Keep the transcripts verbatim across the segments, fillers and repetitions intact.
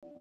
Ngin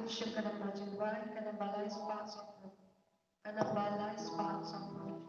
shim ka namba jingduwai, ka namba lai spah sawphew. Ka namba lai spah sawphew.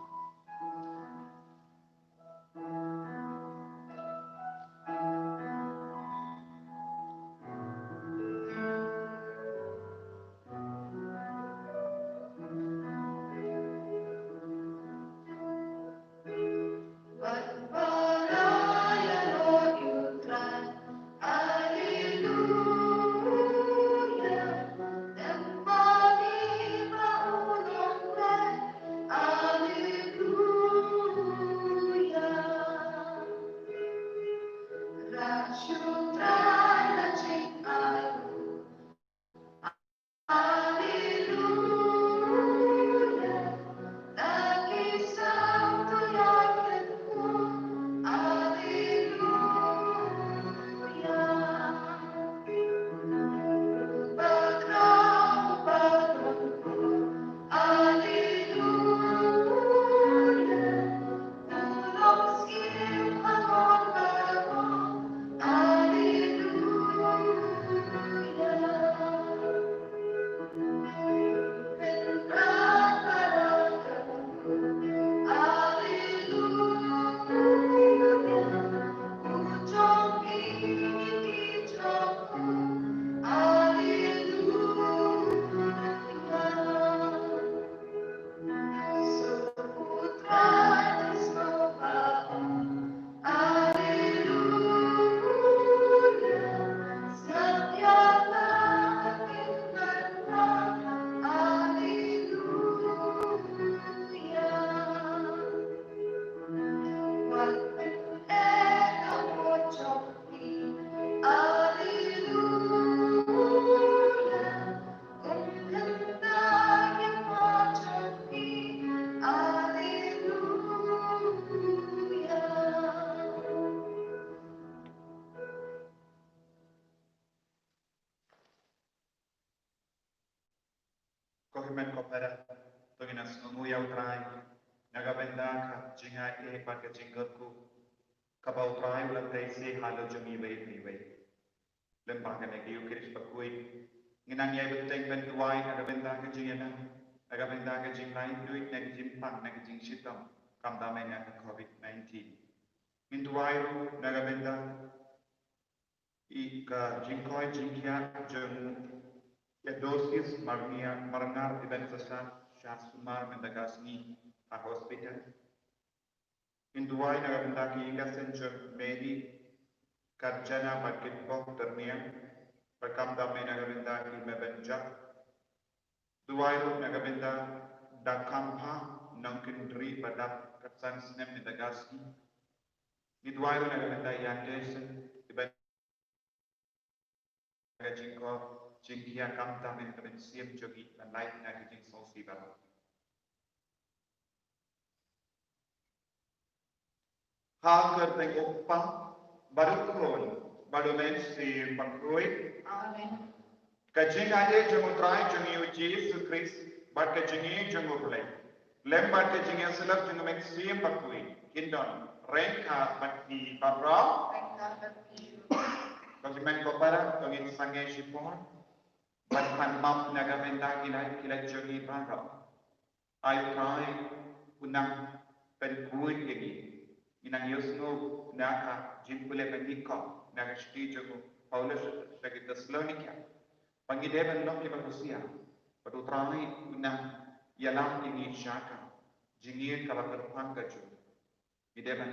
Ko hynmen ko para, to ngin ïa sngewnguh ïa U Trai na ka bynta ka jingaiei bad ka jingkyrkhu. kaba U Trai u la tei sha la jong iwei pa iwei. Lem bad kane ka Eukharist bakhuid, ngin nang ïai bteng ban duwai na ka bynta ka jingïada, na ka bynta ka jinglaitluid, na ka jingpang, na ka jingshitom, khamtam eh na ka covid nineteen. Ngin duwai ruh na ka bynta i ka jingkoit jingkhiah jong u Theodosius Marngar, Marngar Evangelist Shah Sumar mynta ka sngi ha hospital. Ngin duwai na ka bynta ki ïing ka seng jong Mary Karjana bad Kitbok Tyrniang, bad khamtam eh na ka bynta ki Meben Jack. Duwai ruh na ka bynta Da Khampha Nongkyndri ba dap khatsan snem mynta ka sngi. Ngi duwai ruh na ka bynta Ïan Tyson, i ba ka jingkoit jingkhiah, khamtam eh na ka mynsiem jong ngi ban lait na ka jingsngewsih baroh. Ha ka kyrteng U Kpa bad U Khun bad U Mynsiem Bakhuid. Amen. Ka jingaiei jong U Trai jong ngi U Jisu Khrist bad ka jingïeit jong U Blei lem bad ka jingïasyllok jong U Mynsiem Bakhuid kin don ryngkat bad phi baroh. Ryngkat bad phi. Ko hynmen ko para, to ngin sangeh shipor ban pan map na ka bynta ki lait ki lait jong ngi baroh. Ai U Trai un nang pynkhuid ïa ngi. Ngi nang ïohsngew na ka jingpule mynnyngkong na ka shithi jong u Paulus sha ki Thessalonika ba ngi dei ban long kiba husiar bad U Trai un nang ïalam ïa ngi sha ka jingïeit kaba kyrpang ka jong u. Ngi dei ban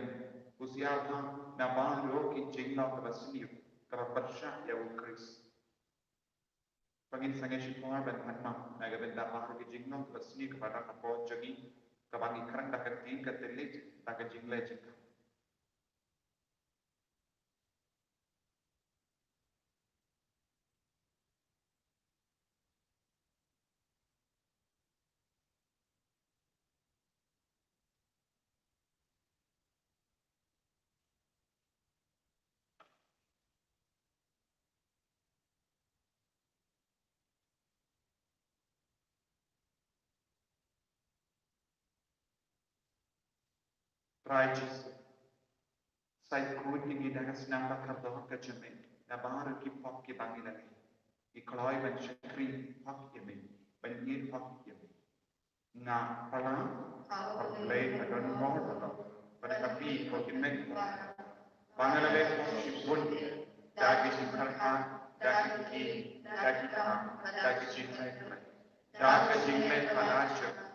husiar ha na baroh ki jinglong kaba sniew kaba pyrshah ïa U Khrist. Ba ngin sangeh shipor ban pan map na ka bynta baroh ki jinglong kaba sniew kaba rah hapoh jong ngi, kaba ngi kren da ka ktien ka thylliej, da ka jingleh jingkha. Trai Jisu, sa khuid ïa ngi da ka snam ba kordor ka jong me na baroh ki pop kiba ngi la leh. Ngi kloi ban shakri hok ïa me, ban ïeit hok ïa me. Nga palat ha U Blei ba don bor baroh, bad ha phi ko hynmen ko para, ba nga la leh pop shibun da ka jingkyrpad, da ka ktien, da ki kam, da ka jingmut, da ka jingleh palat jong nga,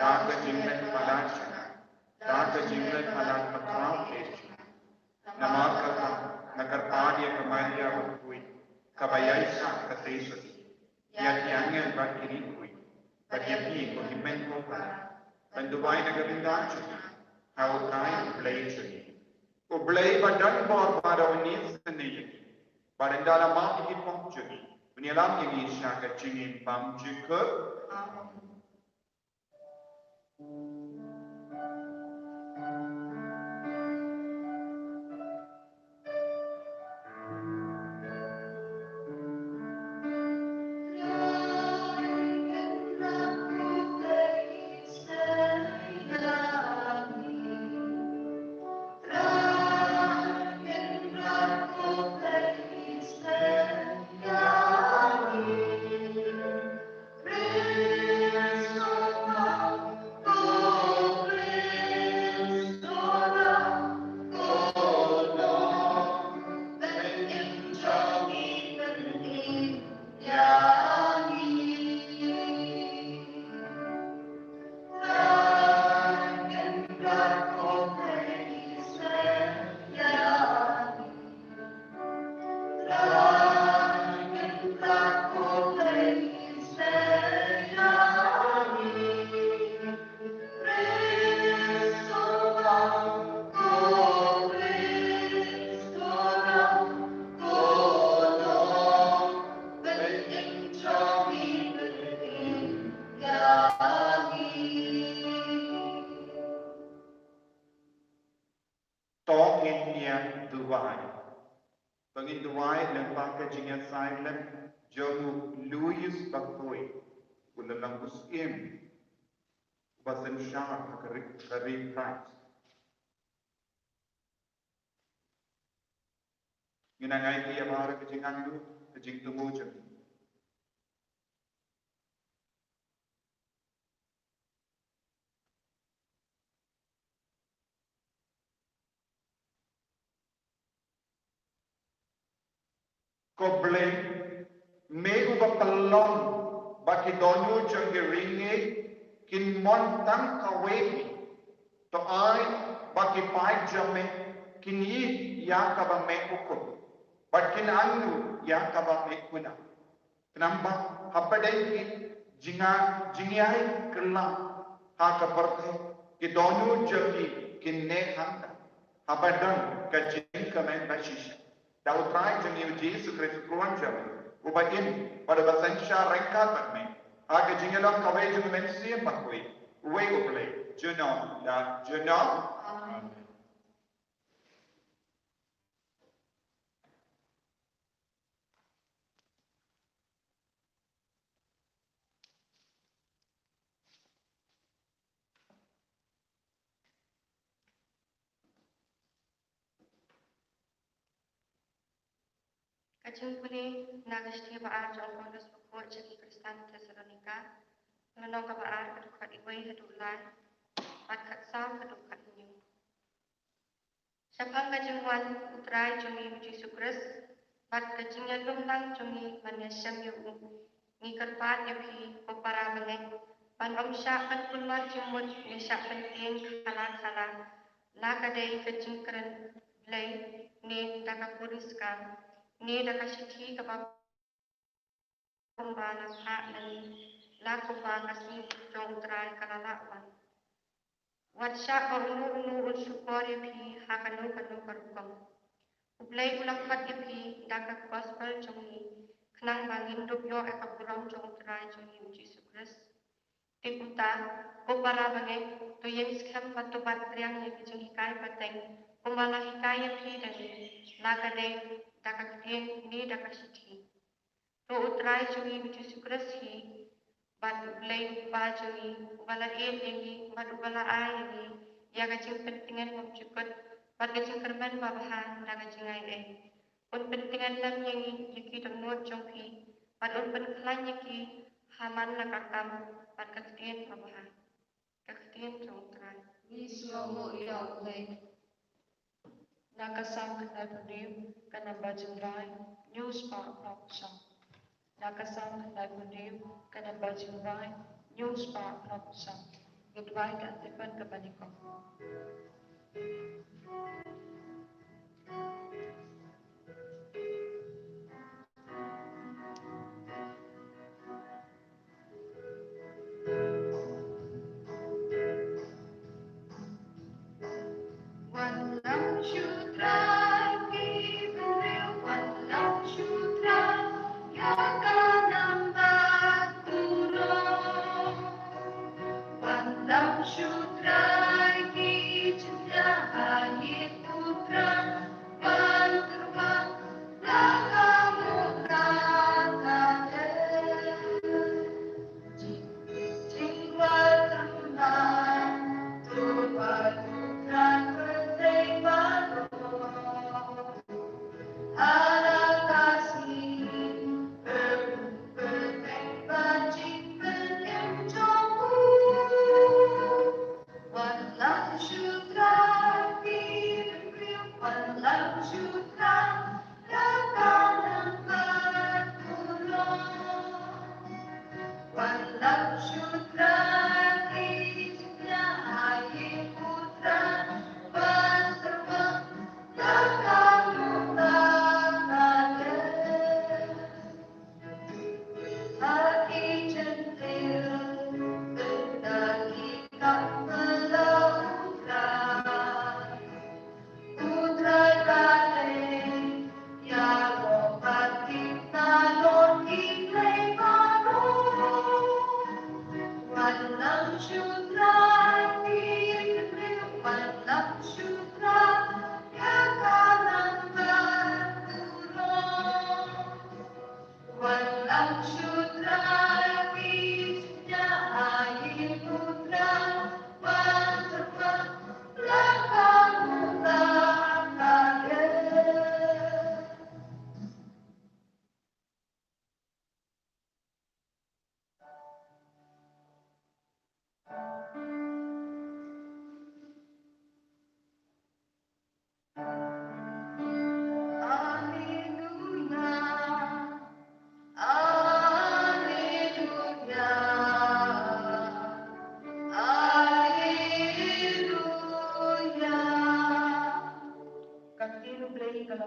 da ka jingleh palat jong nga, da ka jingleh palat ba khraw te jong nga. Namar kata nga kyrpad ïa ka Maria bakhuid kaba ïaisah ka tei soti, ïa ki angel bad ki riewkhuid, bad ïa phi ko hynmen ko para, ban duwai na ka bynta jong ngi ha U Trai U Blei jong ngi. U Blei ba don bor ba un ïasyrdoh ïa ngi bad un da la map ïa ki pop jong ngi, un ïalam ïa ngi sha ka jingim bymjukut. Amen. To ngin ïa duwai. To ngin duwai lyngba ka jingïasaid lem jong u Louis Bakhuid, u lynnong u syiem uba synshar ha ka ri, ka ri Khrist. Ngin nang ai ïa ka jingangnud, ka jingthmu jong ngi. Ko Blei, me uba pynlong ba ki dohnud jong ki ri ngeit kin mon tang kawei hi, to ai ba ki paid jong me kin ïohi ïa kaba me hukum, bad kin angnud ïa kaba me kular. Khnang ba hapdeng ki jingïa, jingïaid kylla ha ka pyrthei, ki dohnud jong ki kin neh hangta, haba don ka jingkmen bashisha. Da U Trai jong ngi U Jisu Khrist U Khun jong ngi, uba im bad uba synshar ryngkat bad me ha ka jingïalong kawei jong U Mynsiem Bakhuid, uwei U Blei, junom la junom. Amen. Ka jingpule na ka shithi ba ar jong u Paulus bakhuid sha ki Khristan Thessalonika, lynnong kaba ar, ka dkhot wei haduh lai, bad khatsaw haduh khathynñiew. Shaphang ka jingwan U Trai jong ngi U Jisu Khrist, bad ka jingïalumlang jong ngi ban ïashem ïa u, ngi kyrpad ïa phi, ko para bangeit, ban ym shah pynkulmar jingmut ne shah pyntieng khala khala, la ka dei ka jingkren Blei, ne da ka kurim skam, ne da ka shithi kaba kumba la phah na ngi, la kumba ka sngi jong U Trai ka la lah wan. Wat shah ba uno uno un shukor ïa phi ha kano kano ka rukom. U Blei u la khot ïa phi da ka gospel jong ngi, khnang ba ngin dup ïoh ïa ka burom jong U Trai jong ngi U Jisu Khrist. Te kumta, ko para bangeit, to ïeng skhem bad to bat triang ïa ki jinghikai pateng, kumba la hikai ïa phi da ngi, la ka dei da ka ktien ne da ka shithi. To U Trai jong ngi U Jisu Khrist hi, bad U Blei U Kpa jong ngi, uba la ïeit ïa ngi, bad uba la ai ïa ngi ïa ka jingpyntngen bymjukut bad ka jingkyrmen babha da ka jingaiei, un pyntngen lem ïa ngi, ïa ki dohnud jong phi, bad un pynkhlaiñ ïa ki ha man la ka kam bad ka ktien babha. Ka ktien jong U Trai. Ngi sngewbha ïa U Blei. Na ka Salm khyndaiphew hynriew, ka namba jingrai hynñiew spah phra phew san. Na ka Salm khyndaiphew hynriew, ka namba jingrai hynñiew spah phra phew san. Ngi duwai da ka kyrteng kaba nyngkong.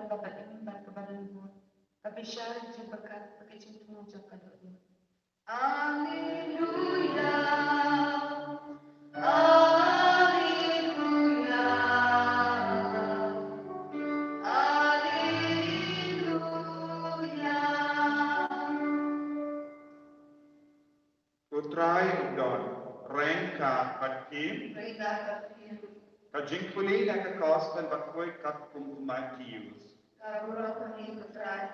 kaba im bad kaba ryngur, ka bishar jingpyrkhat bad ka jingthmu jong ka dohnud. Alleluia, alleluia, alleluia. U Trai u don ryngkat bad phi. Ryngkat bad phi. Ka jingpule na ka Gospel bakhuid katkum u Mathaios. Ka burom ha phi ko Trai.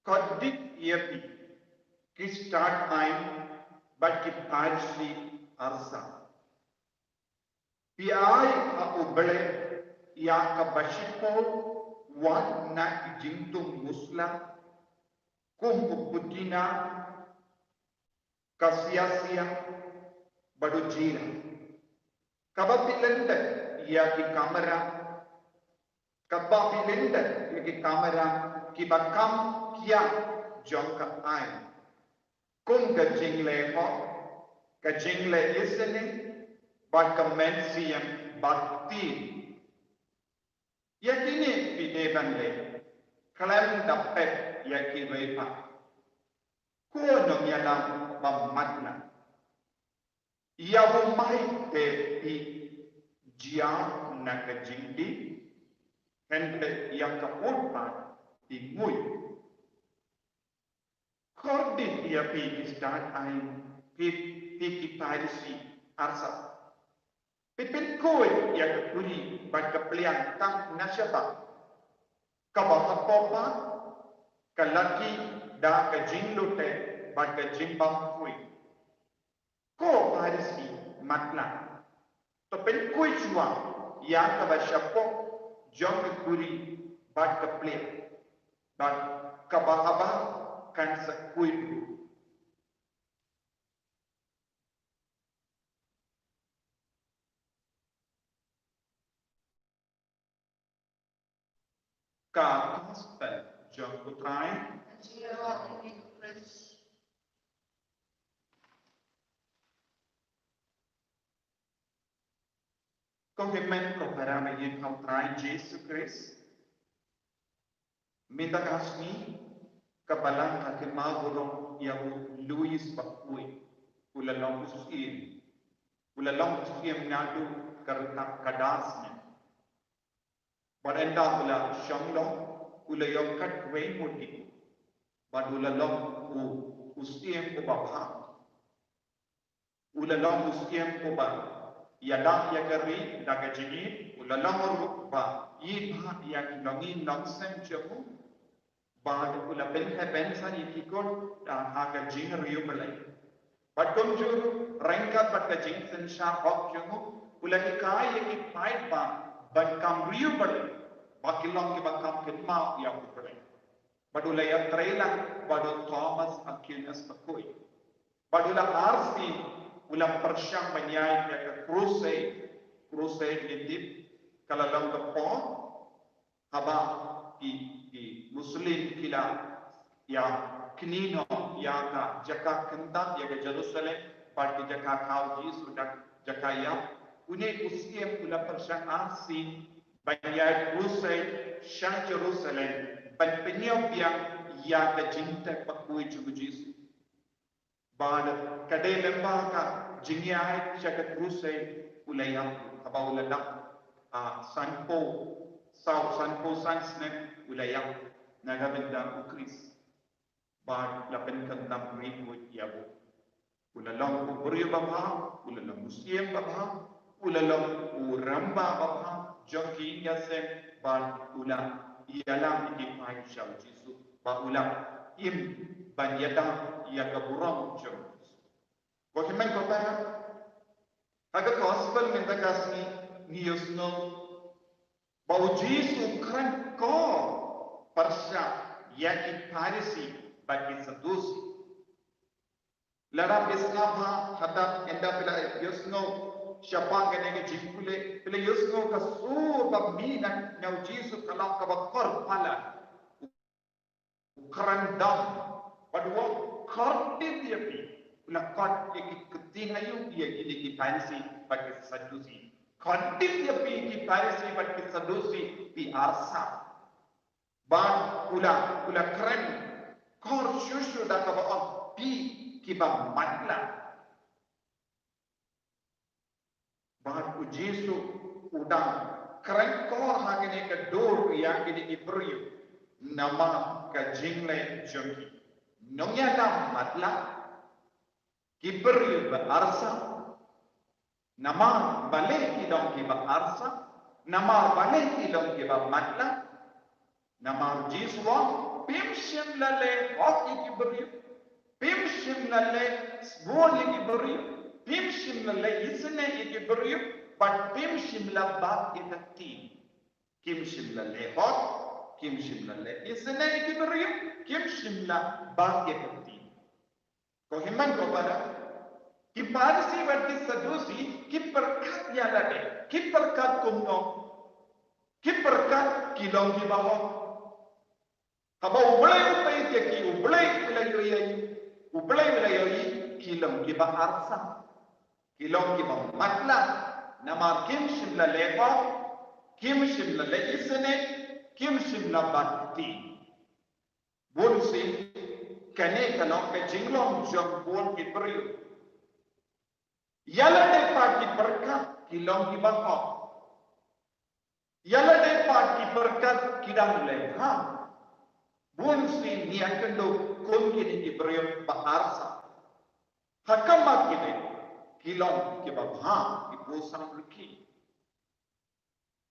Khublei ïa phi ki stad aiñ bad ki Pharisi arsap. Phi ai ha u Blei ïa kaba shipor wat na ki jingthung musla kum u pudina, ka siasia bad u jira. Kaba phi lyndet ïa ki kamra, kaba phi lyndet ïa ki kamra kiba kham kiar jong ka aiñ, kum ka jingleh hok, ka jingleh isynei bad ka mynsiem bakti. Ïa kine phi dei ban leh khlem da pep ïa kiwei pat. Ko nongïalam ba matlah, ïa u mai te phi jia na ka jingdih, hynrei ïa ka ut pat phi nguid. Khublei ïa phi ki stad aiñ, phi, phi ki Pharisi arsap. Phi pynkhuid ïa ka khuri bad ka pliang tang na shabar, kaba hapoh pat ka la ki da ka jinglute bad ka jingbam khuid. Ko Pharisi matlah, to pynkhuid shuwa ïa kaba shapoh jong ka khuri bad ka pliang, bad kaba habar kan sa khuid ruh. Ka Gospel jong u Trai. Ko hynmen ko para ba ïeit ha u Trai Jisu Khrist. Mynta ka sngi ka Balang ka kynmaw burom ïa u Louis bakhuid, u la long u syiem, u la long u syiem naduh ka rta ka dar snem. Bad ynda u la shong long, u la ïoh katwei mut ki, bad u la long u, u syiem uba bha. U la long u syiem uba ïada ïa ka ri da ka jingïeit, u la long ruh uba ïeit bha ïa ki longïing longsem jong u. Bad u la pynheh pynsan ïa ki kot da ha ka jingriewblei. Bad kumjuh ruh ryngkat bad ka jingsynshar hok jong u, u la hikai ïa ki paidbah ban kam riewblei, ba ki long kiba kam kynmaw ïa u Blei. Bad u la ïatrei lang bad u Thomas Aquinas bakhuid. Bad u la arsien u la pyrshang ban ïaid ïa ka crusade, crusade ïa tip, ka la long ka por haba ki, ki Muslim ki la ïa kynnoh ïa ka jaka kynthah ïa ka Jerusalem, bad ki jaka khaw Jisu da jaka ïap. Une u syiem u la pyrshang arsien ban ïaid crusade sha Jerusalem ban pynïap biang ïa ka jingtep bakhuid jong u Jisu. Bad ka dei lyngba ka jingïaid sha ka crusade u la ïap, haba u la dap, ah, sanphew, saw, sanphew san snem u la ïap na ka bynta u Khrist. Bad la pynkhamtam riewkhuid ïa u. U la long u briew babha, u la long u syiem babha, u la long u rangbah babha jong ki ïing ïaseng, bad u la ïalam ïa ki paid sha u Jisu, bad u la im ban ïada ïa ka burom jong u Jisu. Ko hynmen ko para, ha ka gospel mynta ka sngi ngi ïohsngew ba u Jisu u kren ko pyrshah ïa ki Pharisi bad ki Sadusi. Lada phi sngap bha, haduh ynda phi la ïohsngew shaphang kane ka jingpule, phi la ïohsngew ka sur ba mih na u Jisu ka long kaba kor palat. U kren dom bad u ong, kordit ïa phi. U la kot ïa ki ktien aïu ïa kine ki Pharisi bad ki Sadusi. Khot dih ïa phi ki Pharisi bad ki Sadusi, phi arsa. Bad u la, u la kren kor shuh shuh da kaba ong, phi kiba matlah. Bad u Jisu u dang kren kor ha kane ka dur ïa kine ki briew namar ka jingleh jong ki. Nongïalam matlah, ki briew ba arsa, namar balei ki long kiba arsa, namar balei ki long kiba matlah. Namar Jisu u ong, phim shym la leh hok ïa ki briew, phim shym la leh sbun ïa ki briew, phim shym la leh isynei ïa ki briew, bad phim shym la bat ïa ka ktien. Kim shym la leh hok, kim shym la leh isynei ïa ki briew, kim shym la bat ïa ka ktien. Ko hynmen ko para, ki Pharisi bad ki Sadusi ki pyrkhat ïa lade, ki pyrkhat kumno, ki pyrkhat ki long kiba hok. Haba U Blei u peit ïa ki, U Blei u la ïohi, U Blei u la ïohi ki long kiba arsa, ki long kiba matlah, namar kim shym la leh hok, kim shym la leh isynei, kim shym la bat ktien. Bun sien kane ka long ka jinglong jong bun ki briew. Ïa lade pat ki pyrkhat ki long kiba hok. Ïa lade pat ki pyrkhat ki dang leh bha. Bun sien ngi ïakynduh kum kine ki briew ba arsa. Ha khmat kine ki long kiba bha, ki pyrshang ruh ki.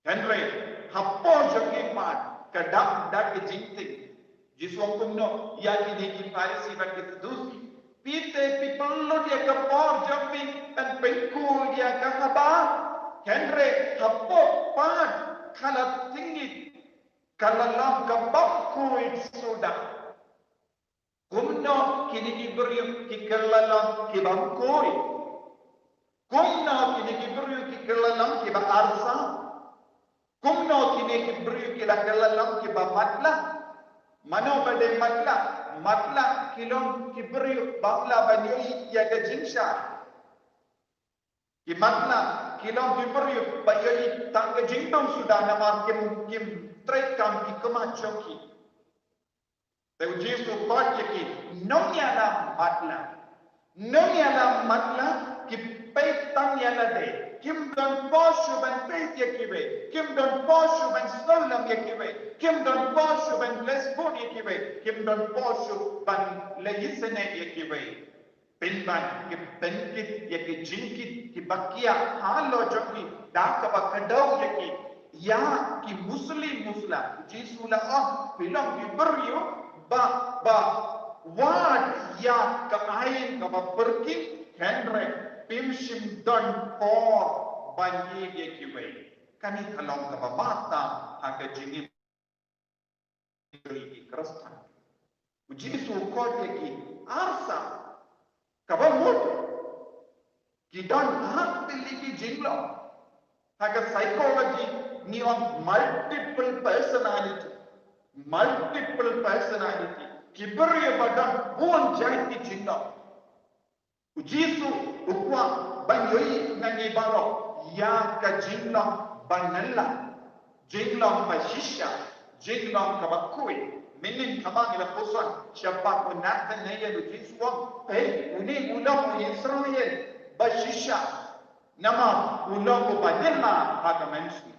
Hynrei hapoh jong ngi pat ka dap da ka jingtieng. Jisu u ong kumno ïa kine ki Pharisi bad ki Sadusi? Phi te phi pynlut ïa ka por jong phi ban pynkhuid ïa ka habar. Hynrei hapoh pat ka la tieng, ka la long kaba khuid suda. Kumno kine ki briew ki kylla long kiba khuid? Kumno kine ki briew ki kylla long kiba arsa? Kumno kine ki briew ki la kylla long kiba matlah? Mano ba dei matlah? Matlah ki long ki briew bym lah ban ïohi ïa ka jingshai. Ki matlah ki long ki briew ba ïohi tang ka jingdum suda namar kim, kim treikam ki khmat jong ki. Te U Jisu u khot ïa ki, nongïalam matlah. Nongïalam matlah ki peit tang ïa lade. Kim don por shuh ban peit ïa kiwei. Kim don por shuh ban sngewlem ïa kiwei. Kim don por shuh ban leh sbun ïa kiwei. Kim don por shuh ban leh isynei ïa kiwei. Pynban ki pynkit ïa ki jingkit kiba kiar halor jong ki da kaba kdew ïa ki, ïa ki musli musla. Jisu u la ong, phi long ki briew ba, ba wad ïa ka aiñ kaba pyrkhing, hynrei phim shym don por ban ïeit ïa kiwei. Kane ka long kaba bha tam ha ka jingim ki Khristan. U Jisu u khot ïa ki arsa. Kaba mut ki don bun tylli ki jinglong. Ha ka psychology ngi ong multiple personality. Multiple personality. Ki briew ba don bun jait ki jinglong. U Jisu u kwah ban ïohi na ngi baroh ïa ka jinglong ba nylla, jinglong ba shisha, jinglong kaba khuid. Mynnin kaba ngi la pyrshang shaphang u Nathanael, u Jisu u ong, hei, une u long u Israel ba shisha, namar u long uba nylla ha ka mynsiem.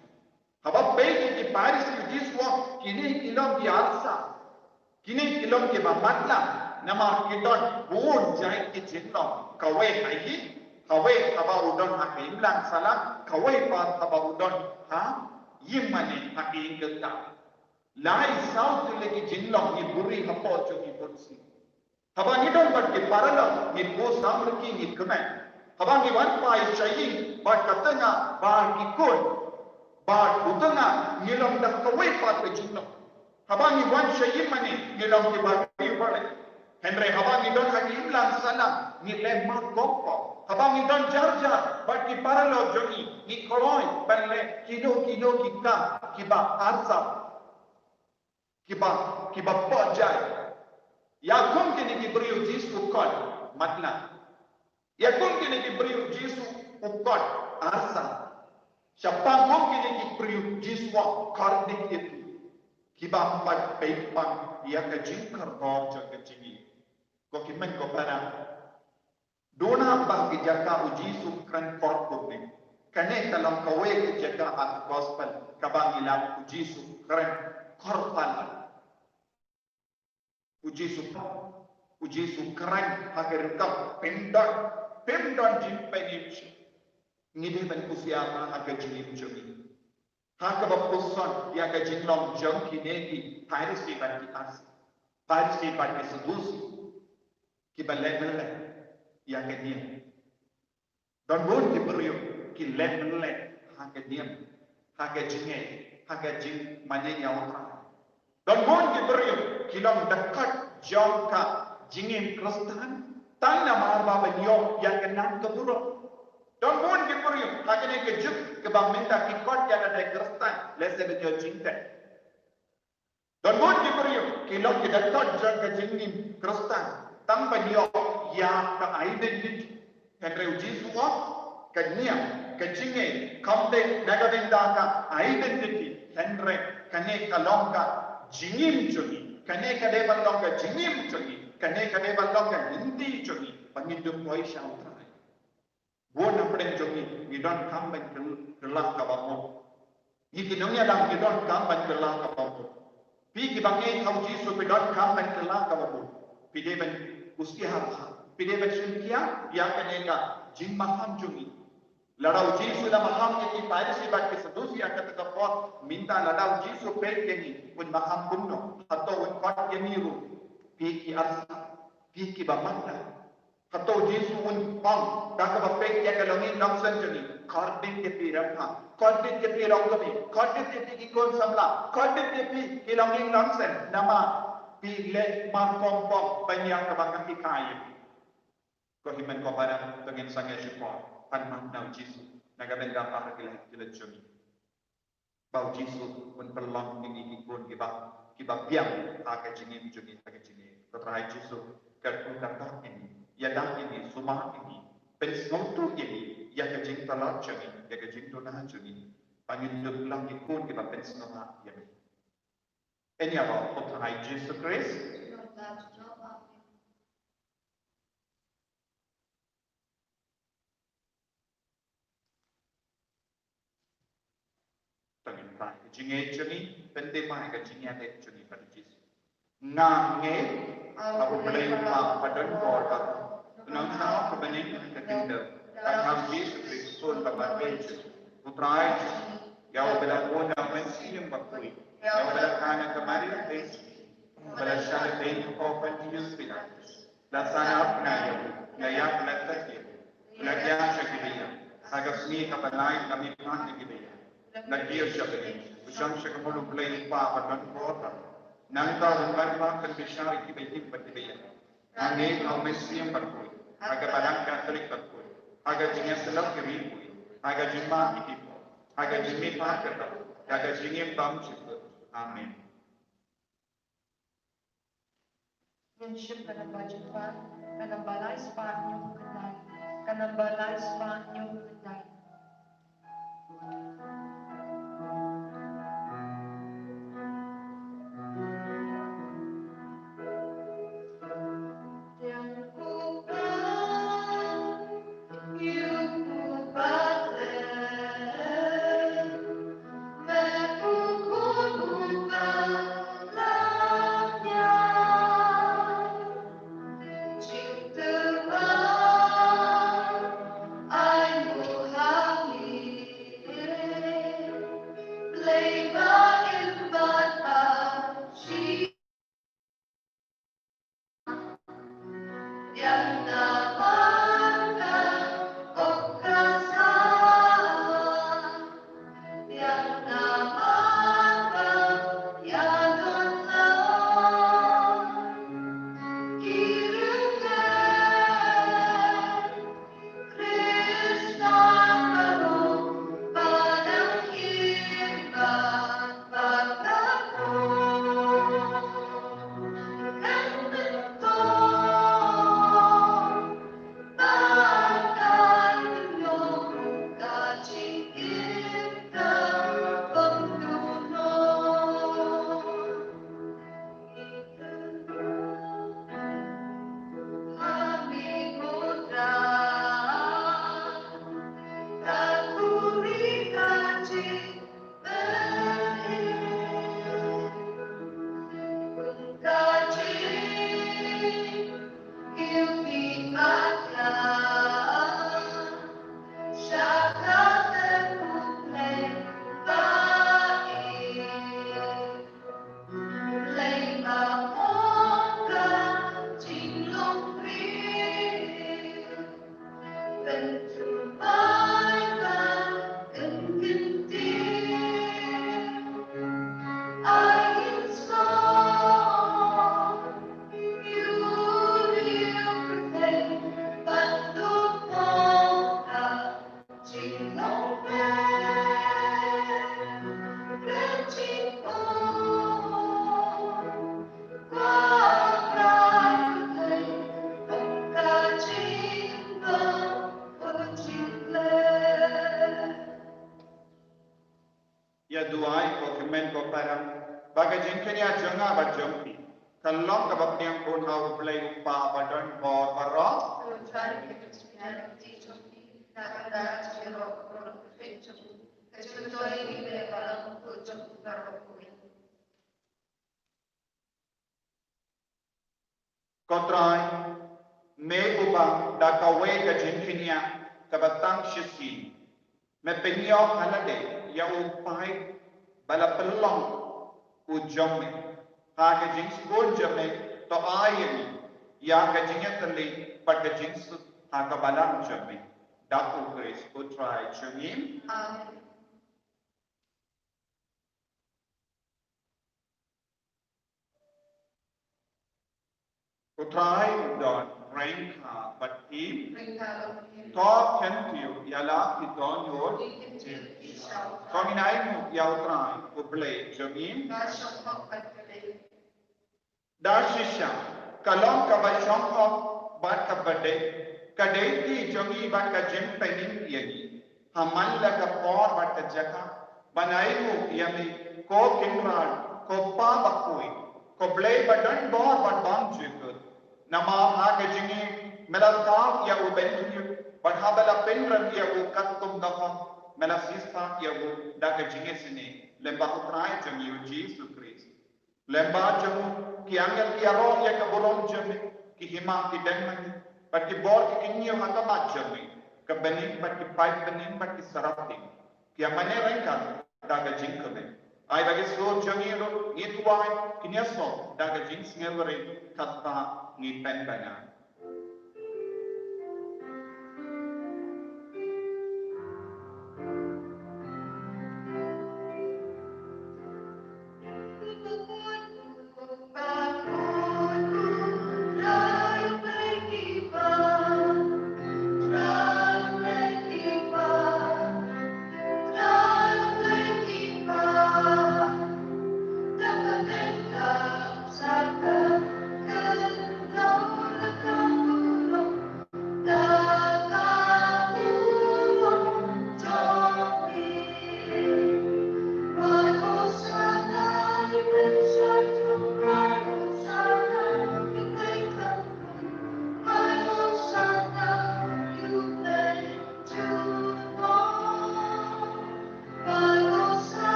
Haba peit ïa ki Pharisi, u Jisu u ong, kine ki long ki arsa. Kine ki long kiba matlah, namar ki don bun jait ki jinglong. Kawei ha ïing, kawei haba u don ha ka imlang sahlang, kawei pat haba u don ha ïingmane, ha ka ïing kata. Lai saw tylli ki jinglong ngi buhrieh hapoh jong ngi bun sien. Haba ngi don bad ki paralok, ngi pyrshang ruh ki, ngi kmen. Haba ngi wan phai sha ïing bad ka tnga bad ki khun bad u tnga, ngi long da kawei pat ka jinglong. Haba ngi wan sha ïingmane, ngi long kiba riewblei. Hynrei haba ngi don ha ka imlang sahlang, ngi leh markhongpong. Haba ngi don jar jar bad ki paralok jong ngi, ngi kloi ban leh kino kino ki kam kiba arsap, kiba, kiba pynjah. Ïa kum kine ki briew Jisu u khot, matlah. Ïa kum kine ki briew Jisu u kot arsa. Shaphang kum kine ki briew Jisu u kordit ïa ki. Ki bym pat peit pang ïa ka jingkordor jong ka jingim. Ko hynmen ko para. Duna ba ki jaka u Jisu kren kordit ne. Kane ka long kawei ka jaka ha ka gospel kaba ngi lap u Jisu kren kordit. U Jisu, u Jisu kren ha ka ryngkat, phim don, phim don jingpynim shuh. Ngi dei ban kusiar ha ka jingim jong ngi. Ha kaba pynsan ïa ka jinglong jong kine ki Pharisi bad ki Saddusi. Pharisi bad ki Saddusi. Kiba leh leh ïa ka niam. Don bun ki briew ki leh leh ha ka niam, ha ka jingngeit, ha ka jingmane ïa U Trai. Don bun ki briew ki long dkhot jong ka jingim Khristan tang namar ba ban ïoh ïa ka nam ka burom. Don bun ki briew ha kane ka juk kaba mynta ki kot ïa lade Khristan lehse ban ïoh jingteh. Don bun ki briew ki long ki dkhot jong ka jingim Khristan tang ban ïoh ïa ka identity. Hynrei u Jisu u ong ka niam, ka jingngeit kam dei na ka bynta ka identity. Hynrei kane ka long ka jingim jong ngi. Kane ka dei ban long ka jingim jong ngi. Kane ka dei ban long ka lynti jong ngi ba ngin dup poi sha U Trai. Bun na pdeng jong ngi ngi donkam ban kyl-, kylla kaba mut. Ngi ki nongïalam ngi donkam ban kylla kaba mut. Phi kiba ngeit ha u Jisu phi donkam ban kylla kaba mut. Phi dei ban kusiar, phi dei ban shim khia ïa kane ka jingmaham jong ngi. Lada u Jisu u la maham ïa ki Pharisi bad ki Saddusi ha kata ka por, mynta lada u Jisu u peit ïa ngi un maham kumno? Hato un kot ïa ngi ruh? Phi ki arsa, phi kiba mangda. Hato u Jisu un ong da kaba peit ïa ka longïing longsen jong ngi? Kordit ïa phi rangbah, kordit ïa phi longkmie, kordit ïa phi ki khun samla, kordit ïa phi ki longïing longsen, namar phi leh markhongpong ban ïa kaba nga hikai ïa phi. Ko hynmen ko para, to ngin sangeh shukor, pan map na u Jisu na ka bynta baroh ki leh ki leh jong ngi. Ba u Jisu un pynlong ïa ngi ki khun kiba, kiba biang ha ka jingim jong ngi ha ka jingim. Ko Trai Jisu, kyrkhu kyrpad ïa ngi, ïada ïa ngi, sumar ïa ngi, pynsngewthuh ïa ngi ïa ka jingtlot jong ngi, ïa ka jingduna jong ngi, ba ngin dup long ki khun kiba pynsngewbha ïa me. Ïa ngi ha u Trai Jisu Khrist. To ngin phai ka jingngeit jong ngi, pyndep ïa ka jingngeit jong ngi bad u Jisu. Nga ngeit ha u Blei u Kpa ba don bor, ba u Nongthaw kaba ïeng ha ka khyndew, bad ha u Jisu Khrist u Khun ba marwei jong ngi, u Trai jong ngi, ïa uba la bun na u Mynsiem Bakhuid, ïa uba la kha na ka Maria Theisotti, uba la shah lyndet ha u Pontius Pilatus, la sahnarphna ïa u, la ïap, la klet, la jah sha ki ba ïap, ha ka sngi kaba lai la mihpat na ki ba ïap, la kiew sha ba ïap, u shong sha ka mut u Blei u Kpa ba don bor. Nangta un wan ban pynbishar ïa ki ba ïap bad ki ba ïap. Nga ngeit ha u Mynsiem Bakhuid, ha ka Balang Katholik bakhuid, ha ka jingïasyllok ïa ki riewkhuid, ha ka jingmap ïa ki briew, ha ka jingmihpat kata, ha ka jingim bymjukut. Amen. Ngin shim ka namba jingpang, ka namba lai spah hynñiew khyndai, ka namba lai spah hynñiew khyndai. Ïa duwai ko hynmen ko para, ba ka jingkñia jong nga bad jong phi ka long kaba pdiang bun ha U Blei U Kpa ba don bor baroh. Ko Trai, me uba da kawei ka jingkñia kaba tang shisien me pynïoh ha lade ïa u paid ba la pynlong u jong me ha ka jingsbun jong me, to ai ïa ngi ïa ka jingïatylli bad ka jingsuk ha ka balang jong me. Da U Khrist U Trai jong ngi. Amen. U Trai u don ryngkat bad phi. Ryngkat bad phi. To kyntiew ïa la ki dohnud. Ki kyntiew ki sha U Trai. To ngin ainguh ïa U Trai U Blei jong ngi. Ka shong hok bad ka dei. Da shisha ka long kaba shong hok bad kaba dei, ka dei ki jong ngi bad ka jingpynim ïa ngi. Ha man la ka por bad ka jaka ban ainguh ïa me, ko Kynrad, ko Pa bakhuid, ko Blei ba don bor bad bymjukut. Namar ha ka jingim me la thaw ïa u Benjamin bad haba la pynrem ïa u katkum ka hok me la siewspah ïa u da ka jingisynei. Lem bad U Trai jong ngi U Jisu Khrist. Lem bad jong u ki angel ki ïaroh ïa ka burom jong me, ki hima ki dang mane bad ki bor ki kñia ha ka mat jong me, ka bneng bad ki paid bneng bad ki seraphin ki ïa mane ryngkat da ka jingkmen. Ai ba ki sur jong ngi ruh ngi duwai kin ïasoh da ka jingsngewrit, kata ngi pynbna.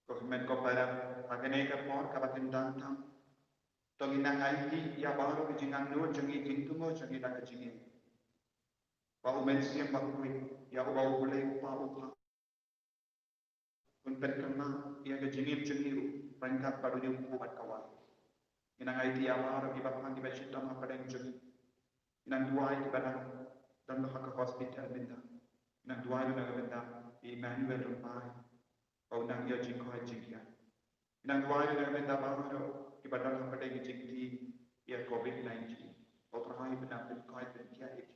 Ko hynmen ko para, ha kane ka por kaba kyntang tam, to ngin nang aiti ïa baroh ki jingangnud jong ngi, jingthmu jong ngi da ka jingim. Ba U Mynsiem Bakhuid, ïa uba U Blei U Kpa u phah. Un pynkynmaw ïa ka jingim jong ngi ruh ryngkat bad u Blei bad ka wai. Ngi nang aiti ïa baroh kiba phang kiba shitom hapdeng jong ngi. Ngi nang duwai kiba nang don ha ka hospital mynta. Ngi nang duwai na ka bynta Emmanuel Rymbai, ba u nang ïoh jingkoit jingkhiah. Ngi nang duwai na ka bynta baroh kiba don hapdeng ka jingkti ïa covid nineteen. Ko Trai, ba nang pynkoit pynkhiah ïa ki.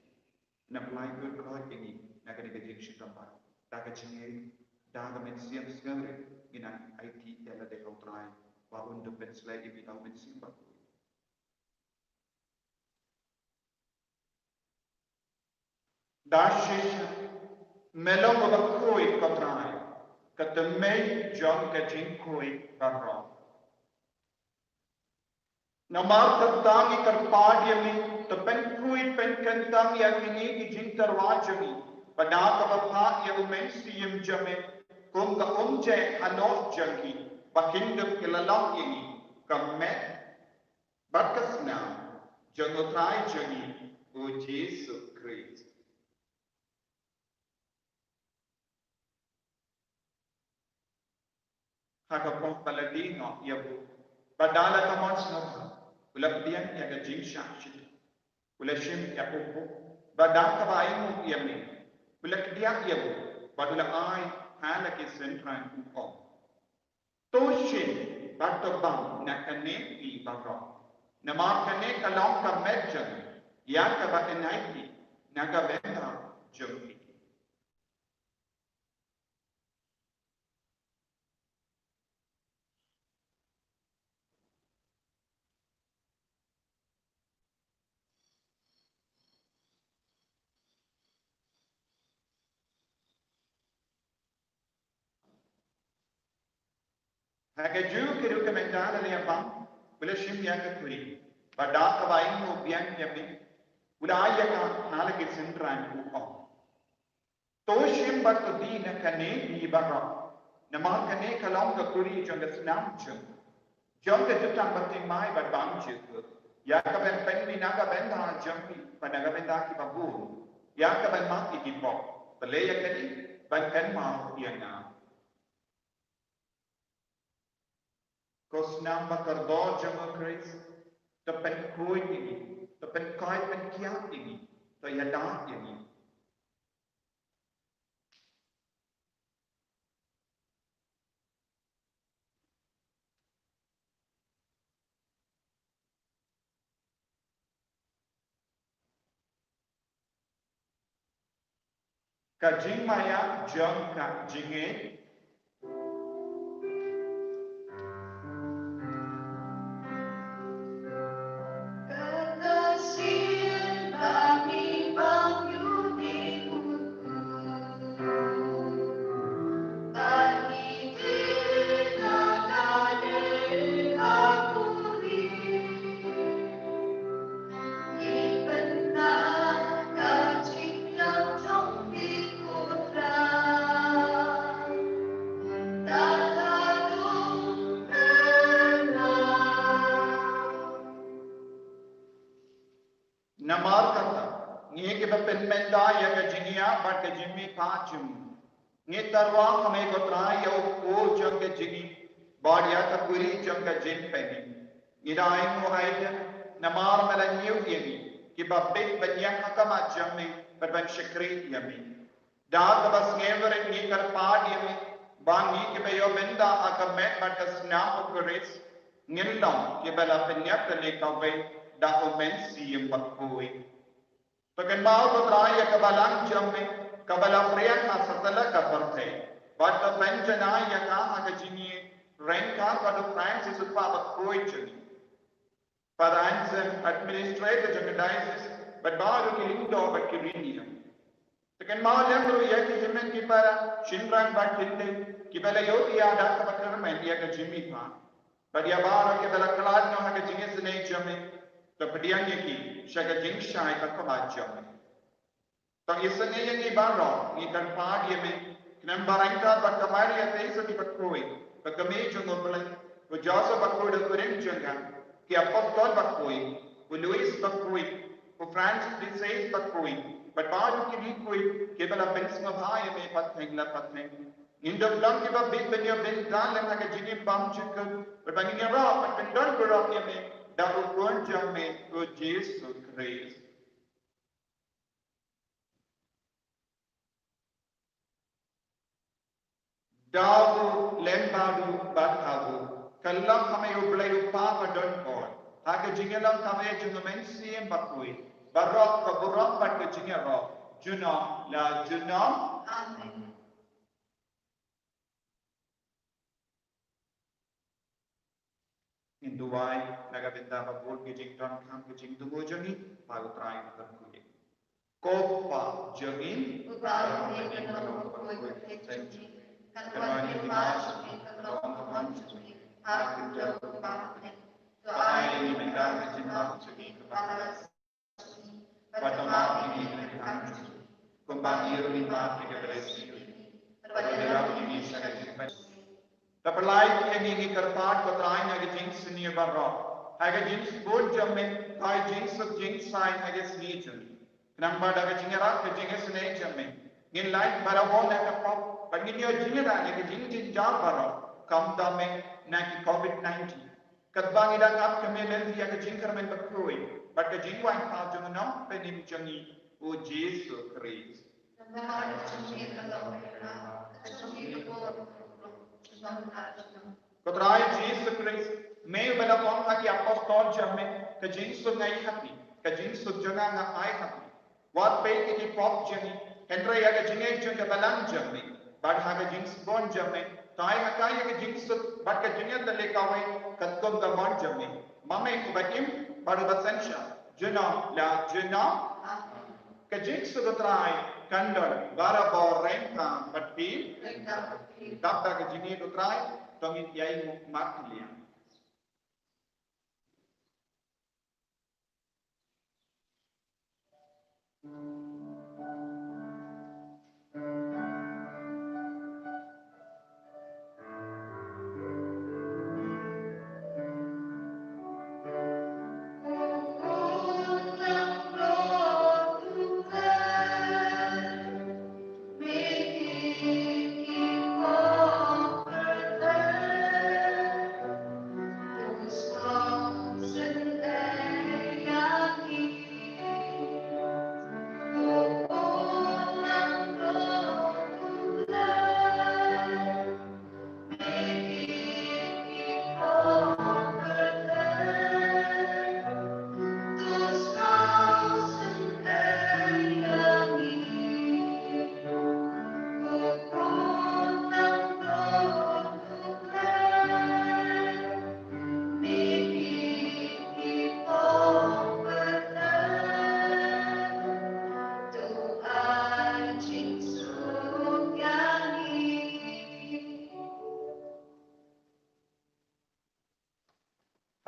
Nang pynlait pynkoit ïa ngi na kane ka jingshitom bha. Da ka jingngeit, da ka mynsiem sngewrit, ngi nang aiti ïa lade ha u Trai, ba un da pynsleh ïa ngi da u Mynsiem Bakhuid. Da shisha, me long uba khuid, ko Trai, ka tymmen jong ka jingkhuid baroh. Namar kata ngi kyrpad ïa me, to pynkhuid pynkyntang ïa kine ki jingtyrwa jong ngi, bad da kaba phah ïa u Mynsiem jong me kum ka umjai halor jong ngi, ba kin dup ïalam ïa ngi, ka met bad ka snam jong u Trai jong ngi, u Jisu Khrist. Ha ka por ba la die noh ïa u, bad da la ka mon sngewbha, u la pdiang ïa ka jingshah shitom, u la shim ïa u buh, bad da kaba ainguh ïa me, u la kdiah ïa u, bad u la ai ha la ki synran, u ong: To shim bad to bam na kane phi baroh, namar kane ka long ka met jong nga, ïa kaba yn aiti na ka bynta jong phi. Ha kajuh ka rukom mynta la ïa bam, u la shim ïa ka khuri, bad da kaba ainguh biang ïa me, u la ai ïa ka ha la ki synran, u ong: To shim bad to die na kane phi baroh, namar kane ka long ka khuri jong ka snam jong, jong ka jutang bathymmai bad bymjukut, ïa kaban pynmih na ka bynta jong phi bad na ka bynta kiba bun, ïa kaban map ïa ki pop. Plie ïa kane ban kynmaw ïa nga. Ko snam ba kordor jong u Khrist, to pynkhuid ïa ngi, to pynkoit pynkhiah ïa ngi, to ïada ïa ngi. Ka jingmaïa jong ka jingngeit. Namar kata, ngi kiba pynmynta ïa ka jingïap bad ka jingmihpat jong ngi, ngi tyrwa ha me ko Trai ïa u kpu jong ka jingim bad ïa ka khuri jong ka jingpynim. Ngi da ainguh ïa me namar me la ñiew ïa ngi kiba bit ban ïeng ha khmat jong me bad ban shakri ïa me. Da kaba sngewrit ngi kyrpad ïa me ba ngi kiba ïoh bynta ha ka met bad ka snam u Khrist ngin long kiba la pynïap da kawei da u Mynsiem Bakhuid. To kynmaw ko Trai ïa ka balang jong me kaba la phriang ha satlak ka pyrthei, bad to pynjanai ïa ka ha ka jingïeit ryngkat bad u Francis u kpa bakhuid jong ngi, Father Anselm, administrator jong ka diocese, bad baroh ki lyngdoh bad ki riewniam. To kynmaw lem ruh ïa ki hynmen ki para, shynrang bad kynthei kiba la ïoh ïa da kaba kyrmen ïa ka jingmihpat, bad ïa baroh kiba la khlad noh ha ka jingisynei jong me, to pdiang ïa ki sha ka jingshai bakhuid jong me. To isynei ïa ngi baroh, ngi kyrpad ïa me, khnang ba ryngkat bad ka Maria Theisotti bakhuid, ka kmie jong u Blei, u Joseph bakhuid u kurim jong ka, ki apostol bakhuid, u Louis bakhuid, u Francis de Sales bakhuid, bad baroh ki riewkhuid kiba la pynsngewbha ïa me pateng la pateng. Ngin dup long kiba bit ban ïoh bynta lem ha ka jingim bymjukut, bad ba ngin ïaroh bad kyndon baroh ïa me da u Khun jong me, u Jisu Khrist. Da u lem bad u bad ha u, ka long ha me u Blei u Kpa badonbor, ha ka jingïalang kawei jong u Mynsiem Bakhuid, baroh ka burom bad ka jingïaroh junom la junom. Amen. Ngin duwai na ka bynta ba bun ki jingdonkam ki jingthmu jong ngi, ba U Trai un pynkup ïa ngi. Ko Kpa jong ngi, uba ha bneng, ka long bakhuid, ka kyrteng jong phi, kan wan ka hima jong phi, kan long ka mon jong phi, ha ka khyndew kumba ha bneng. To ai ïa ngi mynta ka jingbam jong ngi kaba khadduh. Bad to map ïa ngi ki bynta jong ngi, kumba ngi ruh ngi map ïa kiba ïasngewthuh ïa ngi. Bad to ym ïalap ïa ngi sha ka jingpynïap. To pynlait ïa ngi, ngi kyrpad ko Trai, na ka jingsniew baroh, ha ka jingsbun jong me, to ai jingsuk jingsaiñ ha ka sngi jong ngi. Khnang ba da ka jingïarap ka jingisynei jong me, ngin lait baroh na ka pop, bad ngin ïoh jingïada na ki jingjynjar baroh, khamtam eh na ki covid nineteen. Katba ngi dang ap kmen lynti ïa ka jingkyrmen bakhuid bad ka jingwan kpa jong u Nongpynim jong ngi, u Jisu Khrist. Ko Trai Jisu Khrist, me uba la ong ha ki apostol jong me, ka jingsuk nga ai ha phi, ka jingsuk jong nga nga ai ha phi. Wat peit ïa ki pop jong ngi, hynrei ïa ka jingngeit jong ka balang jong me, bad ha ka jingsbun jong me, to ai ha ka ïa ka jingsuk bad ka jingïatylli kawei katkum ka mon jong me, ma me uba im bad uba synshar junom la junom. Ka jingsuk U Trai kan don barabor ryngkat bad phi. Dap da ka jingïeit U Trai, to ngin ïai markylliang.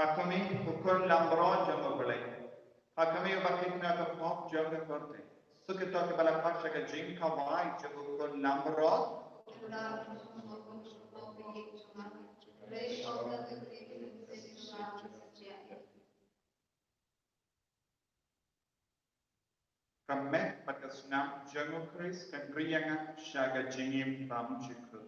Ha khmih, u khun langbrot jong U Blei. Ha khmih, uba khihna ka pop jong ka pyrthei. Suk ïa kito kiba la khot sha ka jingkhawai jong u khun langbrot. Ka met bad ka snam jong U Khrist kan ri ïa nga sha ka jingim bymjukut.